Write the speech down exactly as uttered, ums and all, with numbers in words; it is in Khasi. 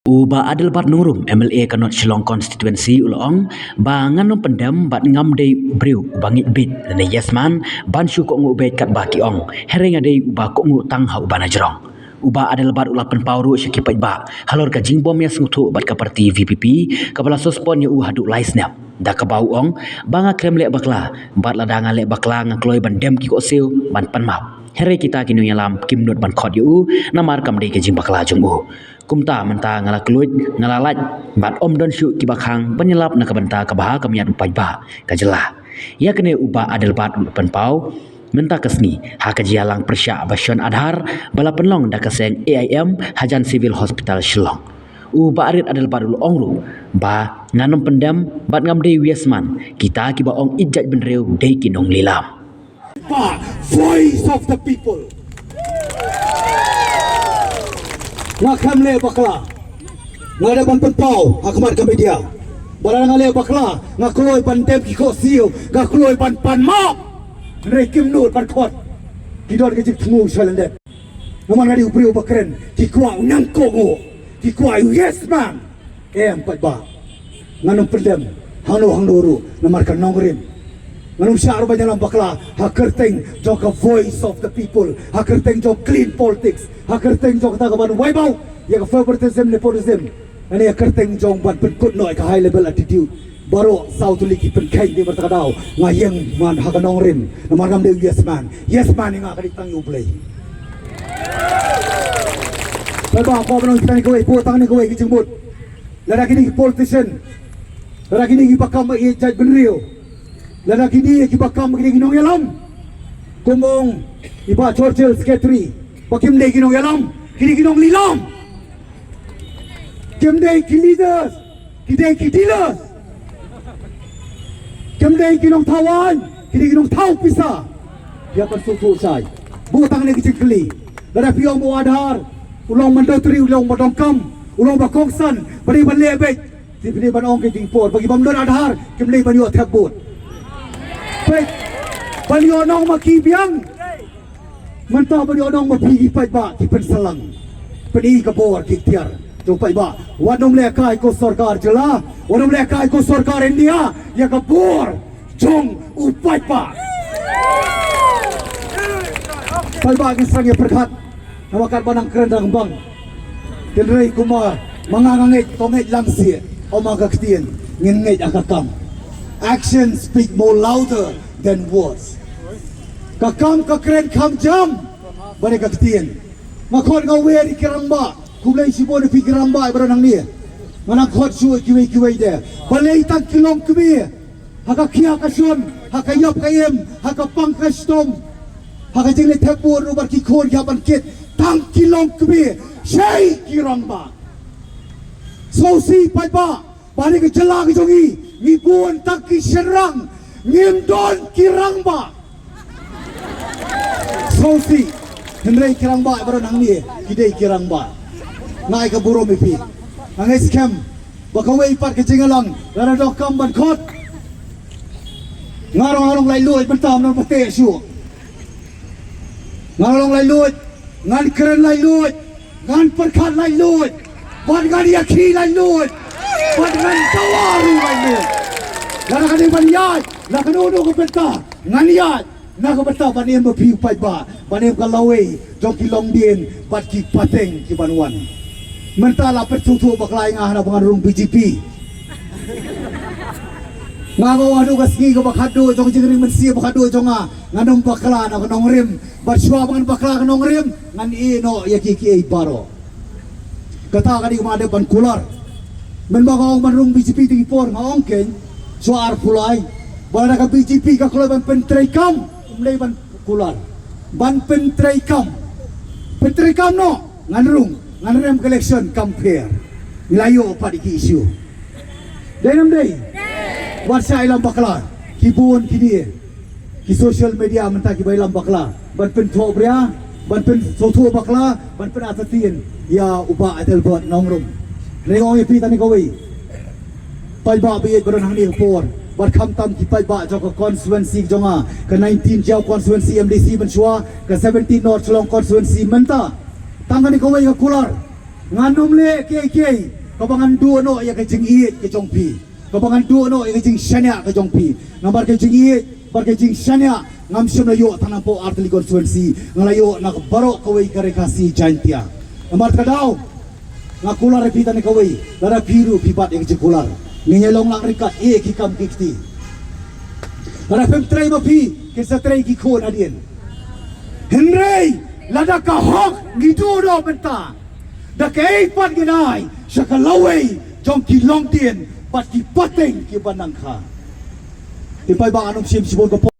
U Bah Adelbert Nongrum, M L A ka North Shillong Constituency, u la ong ba ngan ym pyndem bad ngam dei briew uba ngeit beit lane yes man ban shu kohnguh beit katba ki ong. Hynrei nga dei uba kohnguh tang ha uba na jrong. U Bah Adelbert u la pynpaw ruh sha ki paidbah halor ka jingbym ïasngewthuh bad ka parti V P P kaba la suspend ïa u haduh lai snem. Da kaba u ong ba nga khlem leh bakla bad lada nga leh bakla nga kloi ban dem ki khohsiew ban pan map. Hynrei kita ki nongïalam kim nud ban khot ïa u namar kam dei ka jingbakla jong u. Kumta mynta nga la kylluid, nga la lait bad ym don shuh kiba khang ban ïalap na ka bynta kaba ha khmat u paidbah ka jylla. Ïa kane u Bah Adelbert u la pynpaw mynta ka sngi ha ka jingïalang pyrshah ba shon Aadhaar ba la pynlong da ka seng A I M hajan Civil Hospital Shillong. U Bah Arit Adelbert u la ong ruh ba ngan ym pyndem bad ngam dei u yes man, kita kiba ong ïeit jaitbynriew dei ki nonglilam. Bah, voice of the people. Nga khlem leh bakla. Nga dei ban pynpaw ha khmat ka media ba lada nga leh bakla nga kloi ban dem ki khohsiew, nga kloi ban pan map. Hynrei kim nud ban khot. Ki don ka jingthmu sha lyndet. Namar nga dei u briew ba kren, ki kwah u nongkohnguh, ki kwah u yes man. Em paidbah, ngan ym pyndem hangno hangno ruh namar ka nongrim. Ngan ym shah ruh ban ïalam bakla ha kyrteng jong ka voice of the people, ha kyrteng jong clean politics, ha kyrteng jong kata kaban wai bau ïa ka favoritism, nepotism, lane ha kyrteng jong ban pynkut noh ïa ka high level attitude. Baroh saw tylli ki pynkheiñ dei ba kata ka daw nga ïeng man ha ka nongrim namar ngam dei u yes man. Yes man ïa nga ka dei tang ïa U Blei. Paidbah, ko ba nang tang ïa kawei, ko tang ïa kawei ka jingmut. Lada kine ki politician, lada kine kiba kam ïa jaitbynriew, lada kine kiba kam ïa kine ki nongïalam, kum ong i Bah Churchill, secretary, ba kim dei ki nongïalam, ki dei ki nonglilam. Kim dei ki leaders, ki dei ki dealers. Kim dei ki nongthaw aiñ, ki dei ki nongthaw pisa. Ïa ban sngewthuh shai. Bun tang ne ki jingkylli. Lada phi ong ba u Aadhaar u long mandatory, u long ba donkam, u long ba kongsan, ba dei ban leh beit. Te phi dei ban ong ka jingpor ba ki bym don Aadhaar kim dei ban ïoh thep vote. Peit, ban ïoh nong ma ki biang. Mynta ban ïoh nong ma phi ki paidbah ki pynsalang. Pyni ka bor ki ikhtiar jong paidbah. Wat nym lehkai ko sorkar jylla, wat nym lehkai ko sorkar India ïa ka bor jong u paidbah. Paidbah ngin sa ïa pyrkhat namar katba nang kren rangbah. Hynrei kumba ma nga nga ngeit, to ngeit lang seh, ym ha ka ktien, ngin ngeit ha ka kam. Actions speak more louder than words. Ka kam ka kren kham jam ban ïa ka ktien. Nga khot nga wer ïa ki rangbah, khublei shibun ïa phi ki rangbah ba don hangne. Nga nang khot shuh kiwei kiwei de. Balei tang ki longkmie ha ka khia ka shon, ha ka ïap ka im, ha ka pang ka shitom, ha ka jingleit thep vote ruh bad ki khun ki hap ban kit. Tang ki longkmie, shei ki rangbah. Sngewsih paidbah ba ha kane ka jylla ka jong ngi ngi bun tang ki shynrang, ngim don ki rangbah. Sngewsih, hynrei ki rangbah ba don hangne ki dei ki rangbah. Nga ai ka burom ïa phi. Nga ngeit skhem ba kawei pat ka jingïalang lada donkam ban khot. Nga ruh nga long laitluid mynta, ym don ba teh shuh. Nga long laitluid, ngan kren laitluid, ngan pyrkhat laitluid, bad ngan ïakhih laitluid, bad ngan dawa ruh laitluid. Lada ka dei ban ïaid na kano kano ka bynta, ngan ïaid na ka bynta ban im ma phi u paidbah, ban im ka lawei jong ki longdien bad ki pateng ki ban wan. Mynta la pyrshah sngewthuh bakla ïa nga hana ba ngan rung B J P. Nga nga ong haduh ka sngi kaba khatduh jong ka jingring mynsiem, khatduh jong nga, ngan ym bakla na ka nongrim. Bad shuwa ba ngan bakla ka nongrim, ngan ïeh noh ïa kiei kiei baroh. Kata ka dei kaba nga dep ban kular. Mynba nga ong ban rung B J P te ki por, nga ong keiñ, shuwa arphew lai. Ba lada ka B J P ka kloi ban pyntreikam, ym dei ban kular. Ban pyntreikam. Pyntreikam noh, ngan rung, ngan rem ka election kam pher. Ngi la ïoh pat ïa ki issue. Dei ne ym dei? Wat shah ïalam bakla. Ki bun kine ki social media mynta kiba ïalam bakla ban pynthohbria, ban pynsngewthuh bakla, ban pynartatien ïa u Bah Adelbert Nongrum. Hynrei nga ong ïa phi tang kawei, paidbah ba ïeit ba don hangne ka por, bad khamtam ki paidbah jong ka constituency jong nga, ka nineteen Jaïaw constituency M D C mynshuwa, ka seventeen North Shillong constituency mynta. Tang kane kawei ka kular. Ngan ym leh kiei kiei kaba ngan duh noh ïa ka jingïeit ka jong phi, kaba ngan duh noh ïa ka jingshaniah ka jong phi. Namar ka jingïeit bad ka jingshaniah ngam shym la ïoh tang na pdeng Artylli constituency, nga la ïoh na baroh kawei ka Ri Khasi Jaiñtia. Namar kata ka daw nga kular ïa phi tang kawei, lada phi ruh phi bat ïa ka jingkular, ngin ïa long lang ryngkat ïa ki kam ki kti. Lada phim trei ma phi, kin sa trei ki khun hadien. Hynrei lada ka hok ngi duh noh mynta, da kaei pat ngi ai sha ka lawei jong ki longdien bad ki pateng kiba nang kha. Te paidbah, ngan ym shim shibun ka por.